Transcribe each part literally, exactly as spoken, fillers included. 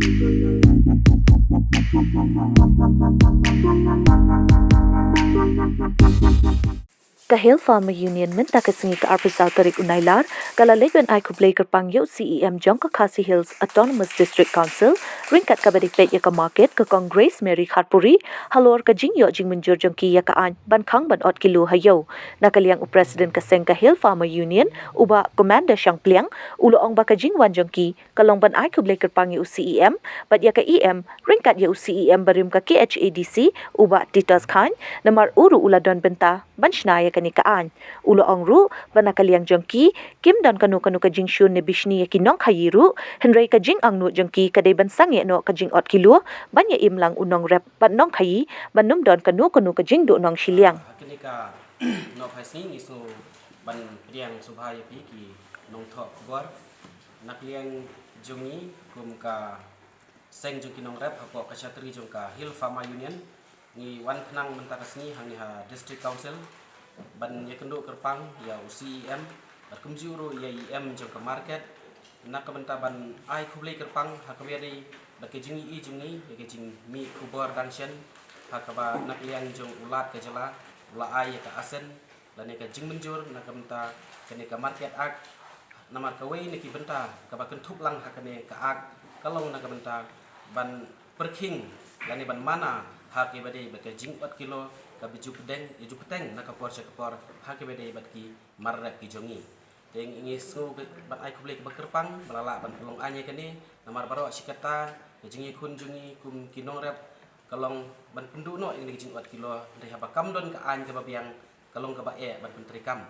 Ka Hill Farmer Union mynta ka sngi ka arphew saw tarik u Nailar ka la leit ban ai khublei kyrpang ïa u C E M jong ka Khasi Hills Autonomous District Council ryngkat kaba dei peit ïa ka market, ka Kong Grace Mary Kharpuri, halor ka jingïoh jingmynjur jong ki ïa ka aiñ ban khang ban ot kilo ha ïew. Na ka liang u President ka seng ka Hill Farmer Union, u Bah Commander Shangpliang, u la ong ba ka jingwan jong ki ka long ban ai khublei kyrpang ïa u C E M bad ïa ka E M ryngkat ïa u C E M barim ka K H A D C, u Bah Titos Chyne, namar u ruh u la don bynta ban shna ïa kane ka aiñ. U la ong ruh ba na ka liang jong ki kim don kano kano ka jingshun ne bishni ïa ki nongkhaïi ruh, hynrei ka jingangnud jong ki ka dei ban sangeh noh ka jingot kilo ban ïa im lang u nongrep bad nongkhaïi ban ym don kano kano ka jingduhnong shiliang. Ha kane ka nohphai sngi ngi sngew ban pdiang sngewbha ïa phi ki nongthoh khubor. Na ka liang jong ngi kum ka seng jong ki nongrep hapoh ka shatri jong ka Hill Farmer Union, ngi wan khnang mynta ka sngi hangne ha District Council ban ïakynduh kyrpang ïa u C E M bad kumjuh ruh ïa E M jong ka market, na ka bynta ban ai khublei kyrpang ha kaba ïadei bad ka jingïohi jong ngi ïa ka jingmih khubor dang shen ha kaba na ka liang jong u Lat ka jylla u la ai ïa ka assent lane ka jingmynjur na ka bynta kane ka Market Act. Namar kawei na ki bynta kaba kynthup lang ha kane ka Act ka long na ka bynta ban pyrkhing lane ban mana ha kaba dei bad ka jingot kilo kaba ju pdeng, ju pdeng na ka por sha ka por ha kaba dei bad ki mar rep ki jong ngi. Te ngi sngew ban ai khublei kaba kyrpang ba la lah ban pynlong aiñ ïa kane, namar baroh shi katta ka jingïakhun jong ngi kum ki nongrep ka long ban pynduh noh ïa kane ka jingot kilo, hynrei haba kam don ka aiñ kaba biang ka long kaba eh ban pyntreikam.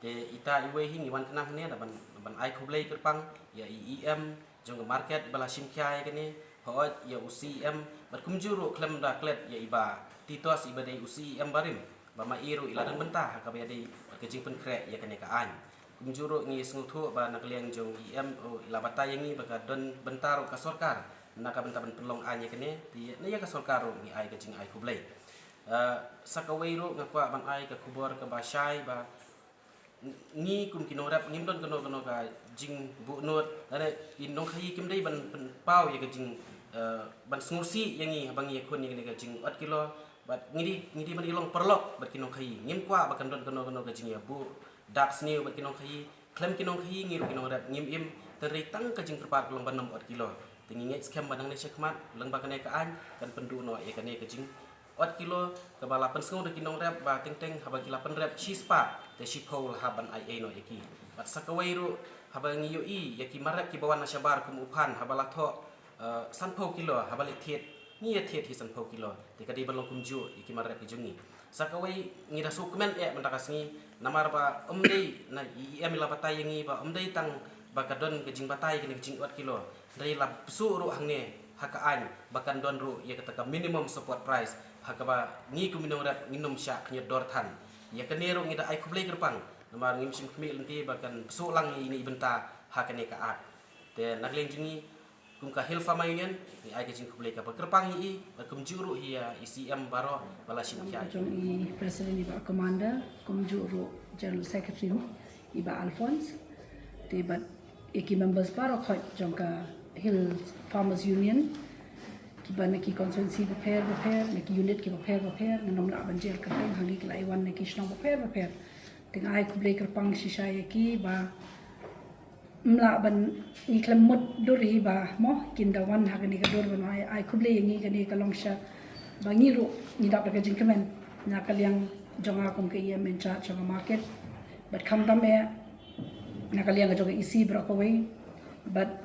Te ita iwei hi ngi wan khnang hangne da ban, ban ai khublei kyrpang ïa i E M jong ka market iba la shim khia ïa kane, hooid ïa u C E M bad kumjuh ruh khlem da klet ïa i Bah Titos iba dei u C E M barim ba ma i ruh i la don bynta ha kaba ïadei bad ka jingpynkhreh ïa kane ka aiñ. Kumjuh ruh ngi sngewthuh ba na ka liang jong i E M ruh i la batai ïa ngi ba ka don bynta ruh ka sorkar na ka bynta ban pynlong aiñ ïa kane, te na ïa ka sorkar ruh ngi ai ka jingai khublei. Eh, sa kawei ruh nga kwah ban ai ka khubor kaba shai ba ngi kum ki nongrep ngim don kano kano ka jingbuhnud, lane ki nongkhaïi kim dei ban pynpaw ïa ka jing, eh, ban sngewsih ïa ngi haba ngi ïakhun ïa kane ka jingot kilo, bad ngi dei, ngi dei ban ïalong paralok bad ki nongkhaïi. Ngim kwah ba kan don kano kano ka jingïabuh dak sniew bad ki nongkhaïi, khlem ki nongkhaïi ngi ruh ki nongrep ngim im, hynrei tang ka jingkyrpad ka long ban ym ot kilo. Te ngi ngeit skhem ba nangne shakhmat lyngba kane ka aiñ kan pynduh noh ïa kane ka jing ot kilo kaba la pynsngew da ki nongrep ba teng teng haba ki la pynrep shispah te shiphew la hap ban ai ei noh ïa ki. Bad sa kawei ruh haba ngi ïohi ïa ki mar rep kiba wan na shabar kum u Phan haba la thoh, eh, sanphew kilo haba leit thied, ngi ïa thied hi sanphew kilo. Te ka dei ban long kumjuh ïa ki mar rep ki jong ngi. Sa kawei ngi da sngewkmen eh mynta ka sngi namar ba ym dei na i E M i la batai ïa ngi ba ym dei tang ba ka don ka jingbatai kane ka jingot kilo. Hynrei la pynsuh ruh hangne ha ka aiñ ba kan don ruh ïa kata ka minimum support price ha kaba ngi kum ki nongrep ngin ym shah khñiot dor than. Ïa kane ruh ngi da ai khublei kyrpang namar ngim shym khmih lynti ba kan pynsuh lang ïa ine i bynta ha kane ka Act. Te na ka liang jong ngi kum ka Hill Farmer Union ngi ai ka jingkhublei kaba kyrpang ïa i bad kumjuh ruh ïa i C M baroh ba la shim khia. Jong i President i Bah Commander, kumjuh ruh General Secretary i Bah Alphonse. Te bad ïa ki members baroh khoit jong ka Hill Farmers Union kiba na ki constituency bapher bapher, na ki unit kiba pher bapher, ngan ym lah ban jer kyrteng hangne ki la ïa wan na ki shnong bapher bapher. Te nga ai khublei kyrpang shisha ïa ki ba ym lah ban, ngi khlem mut dur hi ba mo kin da wan ha kane ka dur ban ai, ai khublei ïa ngi, kane ka long sha ba ngi ruh ngi dap da ka jingkmen na ka liang jong nga kum ka E M in charge jong ka market. Bad khamtam eh na ka liang jong ka E C baroh kawei bad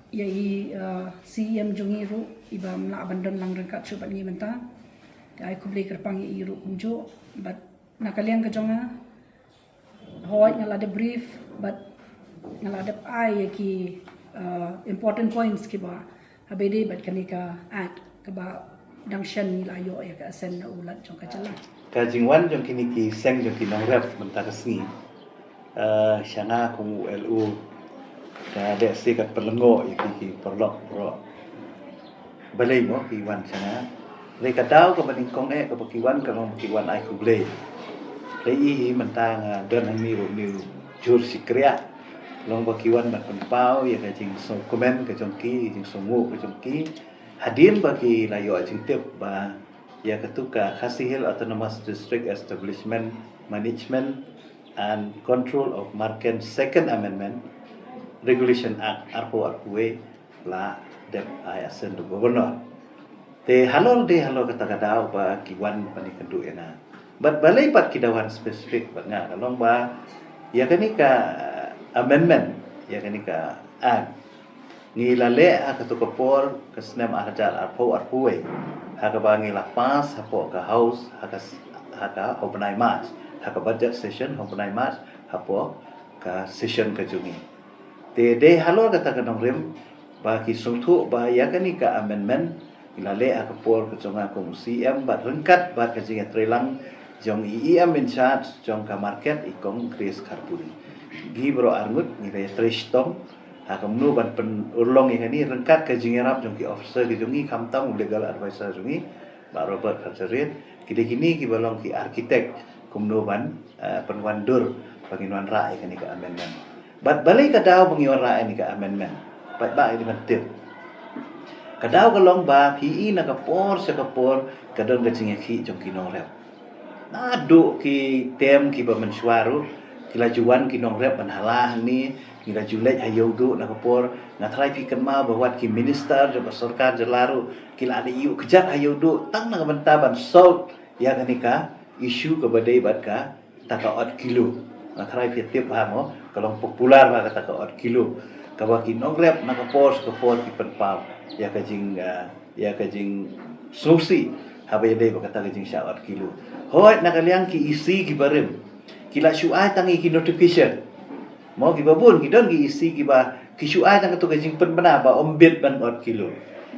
ïa i, uh, C E M jong ngi ruh iba ym lah ban don lang ryngkat shuh bad ngi mynta. Te ai khublei kyrpang ïa i ruh kumjuh bad na ka liang ka jong nga, hooid nga la dep brief bad nga la dep ai ïa ki, uh, important points kiba haba ïadei bad kane ka Act kaba dang shen ngi la ïoh ïa ka assent na u Lat jong ka jylla. Ka jingwan jong kine ki seng jong ki nongrep mynta ka sngi, eh, sha nga kum u L O ka dei se ka pynlyngngoh ïa ki, ki paralok baroh. Balei mo ki wan sha nga? Hynrei ka daw kaba nyngkong eh kaba ki wan ka long ba ki wan ai khublei. Hynrei i hi mynta nga don hangne ruh une u jhur shikriah. Long ba ki wan ban pynpaw ïa ka jingsngewkmen ka jong ki, ka jingsngewnguh ka jong ki. Hadien ba ki la ïoh jingtip ba ïa katu ka Khasi Hills Autonomous District Establishment Management and Control of Market Second Amendment Regulation Act arphew arphew wei la dep ai assent to Governor. Te halor de halor kata ka daw ba ki wan ban ïakynduh ïa nga. Bad balei pat ki da wan specific bad nga, ka long ba ïa kane ka amendment, ïa kane ka act, ngi la leh ha katu ka por ka snem ar hajar arphew arphew wei, ha kaba ngi la pass hapoh ka House, ha ka s-, ha ka ha u bnai March, ha ka budget session ha u bnai March, hapoh ka session ka jong ngi. Te dei halor kata ka nongrim ba ki sngewthuh ba ïa kane ka amendment ngi la leh ha ka por ka jong nga kum u C M bad ryngkat bad ka jingïatreilang jong i E M in charge jong ka market, i Kong Grace Kharpuri. Ngi baroh arngut ngi la ïatrei shitom ha kumno ban pynurlong ïa kane ryngkat ka jingïarap jong ki officer ki jong ngi, khamtam u legal advisor jong ngi, Bah Robert Kharjahrit. Ki dei kine kiba long ki architect kumno ban, eh, pynwandur ba ngin wanrah ïa kane ka amendment. Bad balei ka daw ba ngi wanrah ïa kane ka amendment? Paidbah, ïa kane ban tip. Ka daw ka long ba phi i na ka por sha ka por ka don ka jingïakhih jong ki nongrep. Naduh ki term kiba mynshuwa ruh ki la ju wan ki nongrep ban hala hangne, ki la ju leit ha Ïewduh na ka por. Nga tharai phi kynmaw ba wat ki minister jong ka sorkar jylla ruh ki la leit ïuh kjat ha Ïewduh tang na ka bynta ban solve ïa kane ka issue kaba dei bad kata ka ot kilo. Nga tharai phi tip ha mo, ka long popular bha kata ka ot kilo, kaba ki nongrep na ka por sha ka por ki pynpaw ïa ka jing, ah, ïa ka jingsngewsih haba ïadei bad kata ka jingshah ot kilo. Hooid, na ka liang ki E C kiba rim ki la shu ai tang ïa ki notification. Mo, kiba bun ki don ki E C kiba ki shu ai tang katu ka jingpynbna ba ym bit ban ot kilo.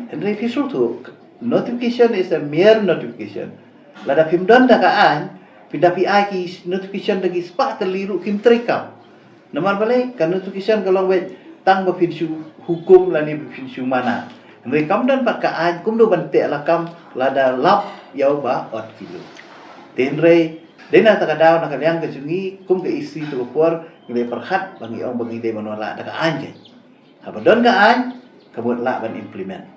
Hynrei phi sngewthuh, notification is a mere notification. Lada phim don da ka aiñ, phin da phi ai ki notification da ki spah tylli ruh kim treikam. Namar balei? Ka notification ka long beit tang ba phin shu hukum lane ba phin shu mana. Hynrei kam don pat ka aiñ kumno ban teh lakam lada lap ïa uba ot kilo. Te hynrei dei na kata ka daw, na ka liang ka jong ngi kum ka E C tu ka por, ngi dei pyrkhat ba ngi ong ba ngi dei ban wanrah da ka aiñ. Haba don ka aiñ, ka mut lah ban implement.